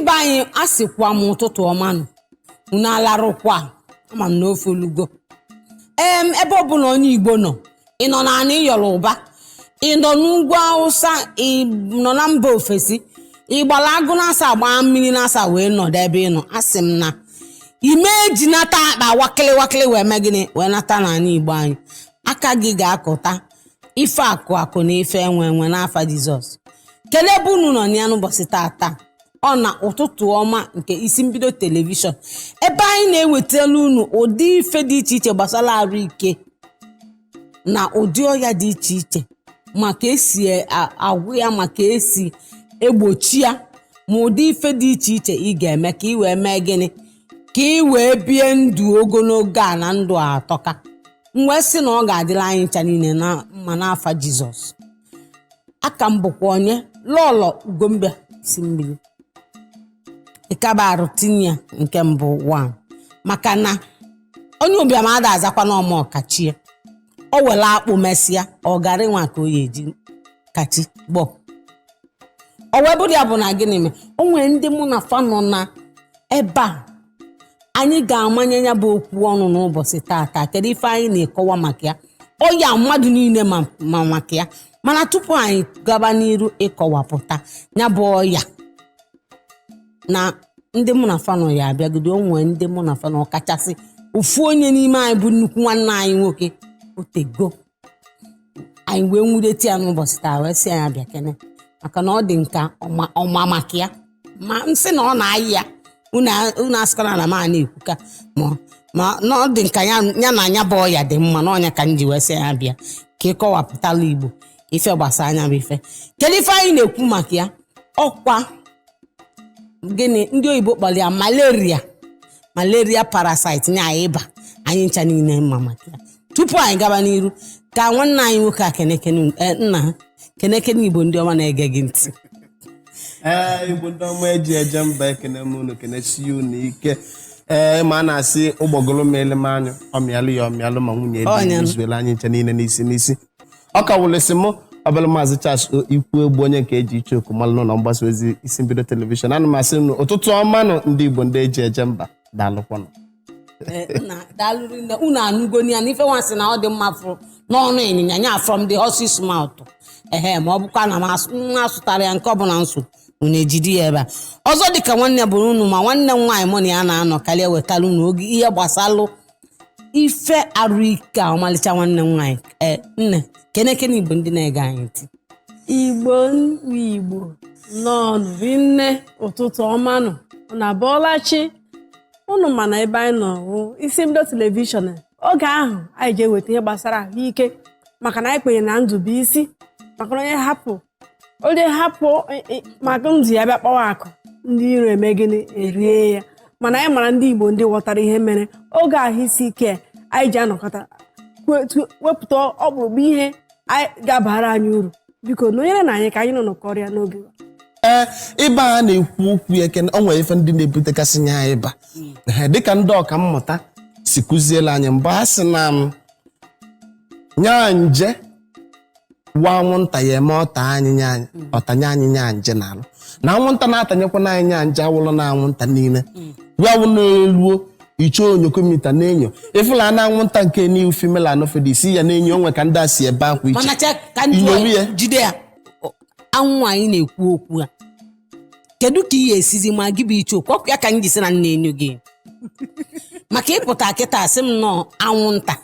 Be anyị, asịkwa m ụtụtụ ọma nụ. Unu alarụkwa? Ama m na ofe olugo. Ebe ọ bụla onye Igbo nọ, ị nọ n'ala Yoruba, ị nọ n'ugwu Awụsa, ị nọ na mba ofesi, ị gbara agụ na-asa, gbaa mmiri na-asa wee nọdụ ebe ị nọ, asị m na ime eji nata akpa wakịlị wakịlị wee mee gịnị, wee nata n'ala Igbo anyị. Aka gị ga-akụta ife akụ akụ na ife enwe enwe n'afa Jizọs. Kedu ebe unu nọ ya n'ụbọchị tata? Ọ na Ụtụtụ Ọma nke Isi Mbido Telivishọn, ebe anyị na-ewetara unu ụdị ife dị iche iche gbasara arụ ike na ụdị ọya dị iche iche, maka esi agwụ ya, maka esi egbochi ya, ma ụdị ife dị iche iche ị ga-eme ka ị wee mee gịnị, ka ị wee bie ndụ ogologo a na ndụ a atọka. M wee sị na ọ ga-adịrị anyị ncha niile na mma n'afa Jizọs. Aka m bụkwa onye Lọlọ Ugomba si mmiri ịkaba arụ tinye ya nke mbụ 1, maka na onye ụbịam ada azakwa n'ọma ọkachie. O were akpụ mesịa, ọ gara nwa ka o ya eji kachi gbọ. O wee bụrụ ya bụ na gịnị mee, o nwere ndị mụ na fa nọ na ebe a anyị ga-amanye ya bụ okwu ọnụ n'ụbọchị tata. Kedu ife anyị na-ekọwa maka ya? Ọya mmadụ niile ma maka ya, mana tupu anyị gaba n'iru ịkọwapụta ya bụ ọya na ndị mụ na fa nọ ya abịagodo, o nwee ndị mụ na fa nọ, ọkachasị ofu onye n'ime anyị bụ nnukwu nwanne anyị nwoke. Otego anyị wee nwudete ya n'ụbọchị taa, wee sị ya bịa kene, maka na ọ dị nka ọma maka ya. Ma m sị na ọ na-ayị ya, unu asịkwana na m a na-ekwuka ma na ọ dị nka ya na anya bụ ọya dị mma na ọnya ka m ji wee sị ya bịa ka ịkọwapụtala Igbo ife gbasara anya bụ ife. Kedu ife anyị na-ekwu maka ya? Ọkwa gịnị ndị oyibo kpọrọ ya? Malaria, malaria parasite, nya ịba anyị ncha niile mma maka ya. Tupu anyị gaba n'iru, ka nwanne anyị nwoke a kenekene nna ha kenekene Igbo ndị ọma na-ege gị ntị. Ee, Igbo ndị ọma eji eje mba, ekene m unu, kenesie unu ike. Ee, ma a na-asị ụgbọgụrụ mele m anyụ ọmịalụ ya ọmịalụ ma nwunye Ọnya. dị izuela anyị nche niile n'isi n'isi. Ọ ka wụlịsị mụ ọbụla Maazị Charles Ikwu Egbu, onye nke eji iche oku malụ n'ụlọ mgbasa ozi Isi Mbido Telivishọn. Ana m asị unu ụtụtụ ọma nụ, ndị Igbo ndị eji eje mba, daalụkwanụ. Ee, nna, daalụ rinne. Unu anụgo ya na ife nwa sị na ọ dị mma fụrụ n'ọnụ ịnyịnya nya, from the horse's mouth. Ehe, ma ọ bụkwa na m asụtara ya nke ọbụla nso, unu ejide ya ebe a. Ọzọ dịka nwanne bụrụ unu, ma nwanne m nwaanyị mụ na ya na-anọ karịa wetara unu oge ihe gbasalụ ife arụ ike a. Ọmalịcha nwanne m nwaanyị, ee, nne, kenekene Igbo ndị na-ege anyị ntị. Igbo Igbo nnọọ rinne, ụtụtụ ọma nụ. Unu abọọla chi? Unu ma na ebe anyị nọ wụ Isi Mbido Telivishọn. Oge ahụ anyị ji eweta ihe gbasara ahụike, maka na anyị kwenyere na ndụ bụ isi, maka na onye hapụ maka ndụ ya bịa kpawa akụ, ndị iro eme gịnị? Erie ya. Mana anyị mara ndị Igbo ndị ghọtara ihe mere oge ahụ isi ike anyị ji anọkọta wepụta ọkpụrụkpụ ihe anyị ga-abara anyị uru. Biko nọnyere na anyị ka anyị nọ nọkọrịa n'oge. Ee, ịba a na-ekwu okwu ya, kene, o nwere ife ndị na-ebutekasị nya ịba. Ehe, dịka ndị ọka mmụta si kụziela anyị mgbe a sị na m nya nje wa anwụnta ya eme ọta anyị nya anyị ọtanye anyị nya nje n'alụ, na anwụnta na-atanyekwa na anyị nya nje awụlọ na anwụnta niile ya wụ na-eluo iche onyokomita na-enyo ịfụla na anwụnta nke n'ihu female anopheles ya na-enyo onwe ka ndị a si ebe akwa iche. Mana che ka ndị Inyomi ya. Jide ya. Anwụ anyị na-ekwu okwu a, kedu ka ị ga-esizi ma gị bụ iche okwu ọkụ ya ka m ji sị na m na-enyo gị maka ịpụta kịta sị m nọ anwụnta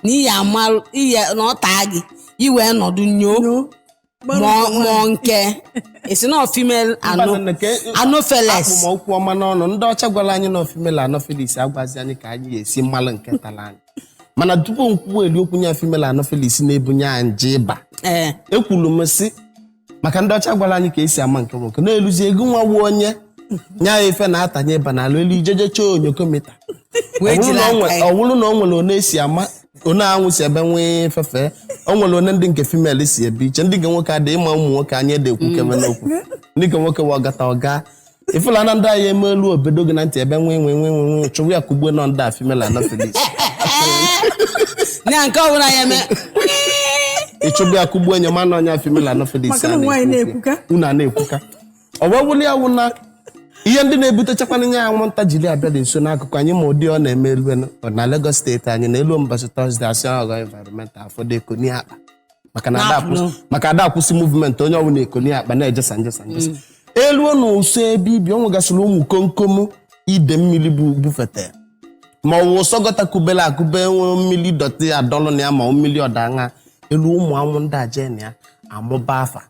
na iyi ama iyi na ọ taa gị, iwee nọdụ nyoo ma nke esi na female anopheles. Akpụ ma okwu ọma n'ọnụ ndị ọcha gwara anyị na female anopheles agwazi anyị ka anyị ga-esi mmalụ nke tara anyị. Mana tupu m kwuo elu okwu nya female anopheles na-ebunye anyị nje ịba, ekwuru m sị maka ndị ọcha gwara anyị ka esi ama nke nwoke na-eluzi ego nwa wu onye nya ya ife na-atanye ịba n'ala elu ijeje chọọ onyokomita wee jiri aka ya. Ọ bụrụ na o nwere one esi ama one anwụ si ebe nwee fefe, o nwere one ndị nke female si ebe iche. Ndị nke nwoke adị ịma ụmụ nwoke anyị ede ekwu kebe n'okwu ndị nke nwoke wa ọgata ọga ifụla na ndị anyị eme elu obodo gị na ntị ebe nwee nwee nwee nwee chụwa ya kugbuo nọ ndị a female anopheles. Na nke ọbụla ya eme. Ịchụbụ ya kugbuo enye ma na ọnya female anopheles. Maka na a nwaanyị na-ekwu okwu ya. na-ekwuka. Unu a na-ekwuka, ọ wee wụli ya wụ na Ihe ndị na-ebutechakwana nye anwụnta jiri abịa dị nso n'akụkụ anyị, ma ụdị ọ na-eme elu na Lagos steeti anyị na elu mbọchị Thursday, asị ọghọ environmental, afọdụ ekoni akpa maka na ada maka ada akwụsị movement, onye ọbụla ekoni akpa na-ejesa njesa njesa eluo na ụsọ ebe ibi. O nwegasịrị ụmụ komkom ide mmiri bụ bufete, ma ọ wụ ụsọ gutter kubere akube, nwee mmiri dọtị adọlụ na ya, ma ọ mmiri ọdaṅa elu. Ụmụ anwụnta jee na ya amụba afa,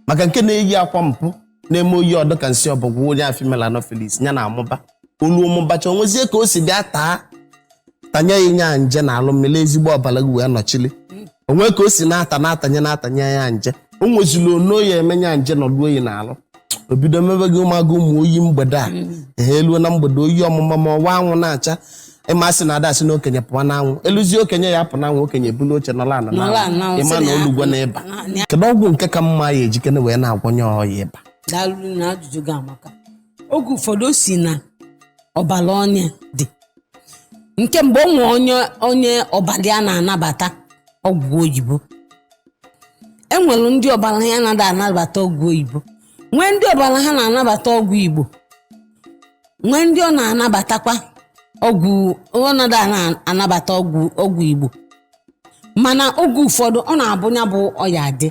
maka nke na-eyi akwa mpụ na-eme oyi ọdụ ka nsị ọbọgwụ, onye a female anopheles ya na-amụba olu ụmụbacha, onwezie ka o si bịa taa tanye ya nya nje na alụ mmiri, ezigbo ọbara gị wee nọchili onwe ka o si na-ata na-atanye na-atanye ya nje. O nwezili ono ya eme nya nje nọluo oyi na-alụ, o bido mebe gị ụmụagụ ụmụ oyi mgbede a ehe eluo na mgbede, oyi ọmụma, ma ọwa anwụ na-acha. Ịma asị na ada asị na okenye pụọ n'anwụ, eluzie okenye ya apụ n'anwụ, okenye ebulu oche nọla ana Nọla n'anwụ. n'anwụ, Ịma sị na na ya- olugwo na ịba. Kedu ọgwụ nke ka mma ya ejikene wee na-agwọnye ọya ịba? Daalụ na ajụjụ gị amaka. Oge ụfọdụ o si na ọbara onye dị nke mgbe o nwee onye ọbara ya na-anabata ọgwụ oyibo. Enwere ndị ọbara ya anaghị anabata ọgwụ oyibo, nwee ndị ọbara ha na-anabata ọgwụ Igbo, nwee ndị ọ na-anabatakwa ọgwụ, ọ naghị anabata ọgwụ Igbo. Mana oge ụfọdụ ọ na-abụ ya bụ ọya dị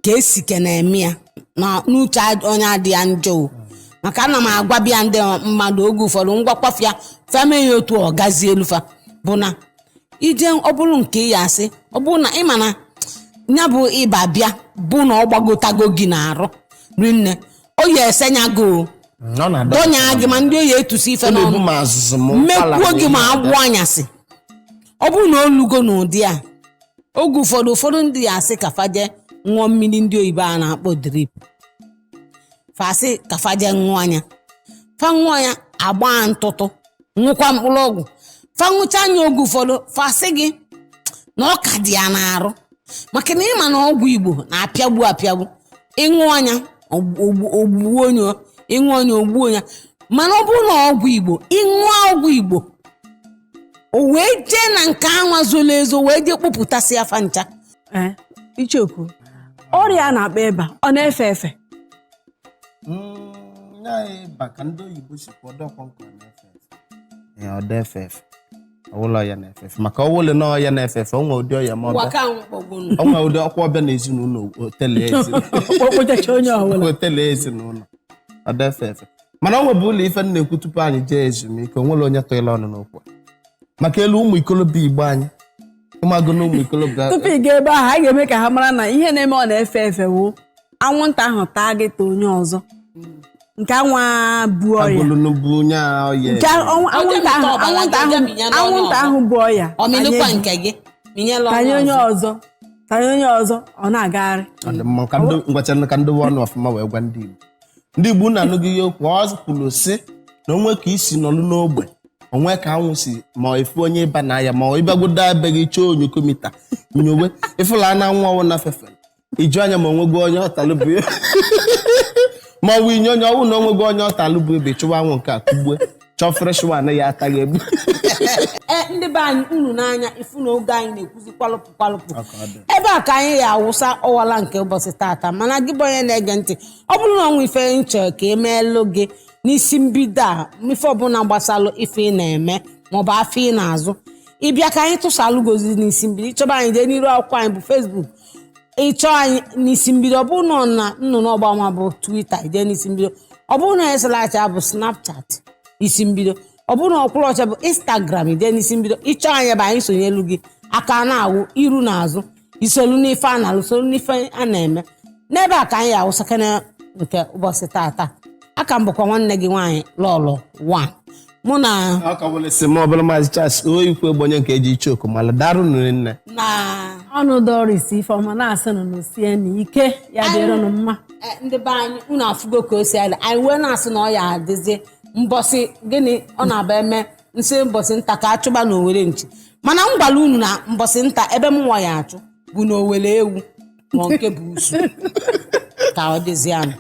ka esi ke na-eme ya na n'uche onye adị ya njọ o. Maka ana m agwabịa ndị mmadụ, oge ụfọdụ ngwakwafịa fame ya otu ọ gazie elufa bụ na ije, ọ bụrụ nke ị ya asị, ọ bụrụ na ị ma na ya bụ ịba bịa, bụ na ọ gbagotago gị n'arụ rinne, o ya esenya gị o. Ọ na-adọ. Dọnya gị, ma ndị oyi etusi ife Ọ na-ebu n'ọnụ ma azụzụ ma ụkwara. Mekwuo gị ma agbụ anyasị. Ọ bụrụ na olugo n'ụdị a, oge ụfọdụ ndị ya asị ka faje ṅụọ mmiri ndị oyibo a na-akpọ drip, fasị ka faje ṅụọ anya, fa ṅụọ ya, agba ntụtụ, ṅụkwa mkpụrụ ọgwụ, fa ṅụcha anya. Oge ụfọdụ fasị gị na ọ ka dị ya n'arụ, maka na ịma na ọgwụ Igbo na-apịagbu apịagbu. Ịṅụ anya ogbuo onye, ịṅụ anya ogbuo onye. Mana ọ bụrụ na ọgwụ Igbo, ịṅụọ ọgwụ Igbo, o wee jee na nke anwa zoro ezo wee jee kpụpụtasị afa ncha. Ee, icheoku, ọrịa a na-akpọ ịba, ọ na-efe efe? Ya ịba ka ndị oyibo si kwuo, ọdọkwa nke ọ na-efe efe. Ee, ọ dị efe efe, ọwụlọ ya na-efe efe, maka ọwụlụ na ọya na-efe efe, o nwere ụdị ọya ma ọ ụwa bịa ka ahụ kpọgbunu. O nwere ụdị ọkwa ọbịa n'ezinụlọ, otele ezinụlọ. Okpochacha onye ọbụla. Otele ezinụlọ, ọ dị efe efe. Mana o nwebụ ụlọ ife m na-ekwu tupu anyị jee ezumike, o nwere onye tụnyere ọnụ n'okwu a. Maka elu ụmụ ikolobịa Igbo anyị, ụmụagụ na ụmụ ikolobịa. Tupu ị gaa ebe ahụ, anyị ga-eme ka ha mara na ihe na-eme ọ na-efe efe wụ anwụnta ahụ taa gị taa onye ọzọ nke anwa bu ọrịa. Agụlụ onye a ọya. Nke anwụnta ahụ ọbara anwụnta gị ahụ minye n'onye anwụnta ọzọ. ahụ bu ọya Ọ minụkwa tanye gị, nke gị minyela tanye onye onye ọzọ. ọzọ, tanye onye ọzọ, ọ na-agagharị. Ọ dị mma ka ndị ngwacha ka ndị ọnụ ọfụma wee gwa ndị Igbo. Ndị Igbo na-anụghị ihe okwu ọ kwuru sị na onwe ka isi nọlụ n'ogbe, onwe ka anwụ si ma efu onye ịba na ya, ma ọ ịbịagodo ebe gị chọọ onyokomita nyowe ịfụla na anwụ ọwụ na fefe iju anya, ma onwego onye ọtalụ bụ ma ọ bụ inye onye ọwụ na onwego onye ọtalụ bụ ebe chụwa anwụ nke a kụgbue, chọọ fresh one ya ataghị egbu. Ee, ndị be anyị, unu n'anya ifu na oge anyị na-ekwuzi kwalụpụ kwalụpụ. Ebe a ka anyị ga-awụsa ọwala nke ụbọchị tata. Mana gị bụ onye na-ege ntị, ọ bụrụ na ọnwa ife nchọ ka emeelụ gị n'isi mbido a, ife ọbụla gbasalụ ife ị na-eme maọbụ afọ ị na-azụ, ịbịa ka anyị tụsalụ gozi n'isi mbido. Ịchọba anyị, jee n'iru akwụkwọ anyị bụ Facebook, ịchọ anyị n'isi mbido. Ọ bụrụ na ọ na nnụnụ ọgbanwa bụ Twitter, jee n'isi mbido. Ọ bụrụ na eselacha bụ Snapchat, isi mbido. Ọ bụrụ na ọkwụrụ ọcha bụ Instagram, jee n'isi mbido. Ịchọ anyị ebe anyị sonyelu gị aka na-awụ iru na azụ, isolu n'ife a na-alụ, solu n'ife a na-eme. N'ebe a ka anyị awụsakene nke ụbọchị tata. Aka m bụkwa nwanne gị nwaanyị Lọlọ 1 mụ na Ọ ka bụla si m ọbụla Maazị Charles Oyikwu Egbe, onye nke eji ichoku mala darụ nne. Na ọnụ Doris Ifeọma na-asị nụ n'osie na ike ya dịrịnụ mma. E, ndị be anyị, unu afụgo ka o si adị. Anyị wee na-asị na ọ ya adịzi mbọsị gịnị ọ na-aba eme nsị mbọsị nta ka achụba na owere nchi. Mana m gwara unu na mbọsị nta ebe m nwa ya achụ bụ na owere ewu ma nke bụ usu ka ọ dịzi anụ.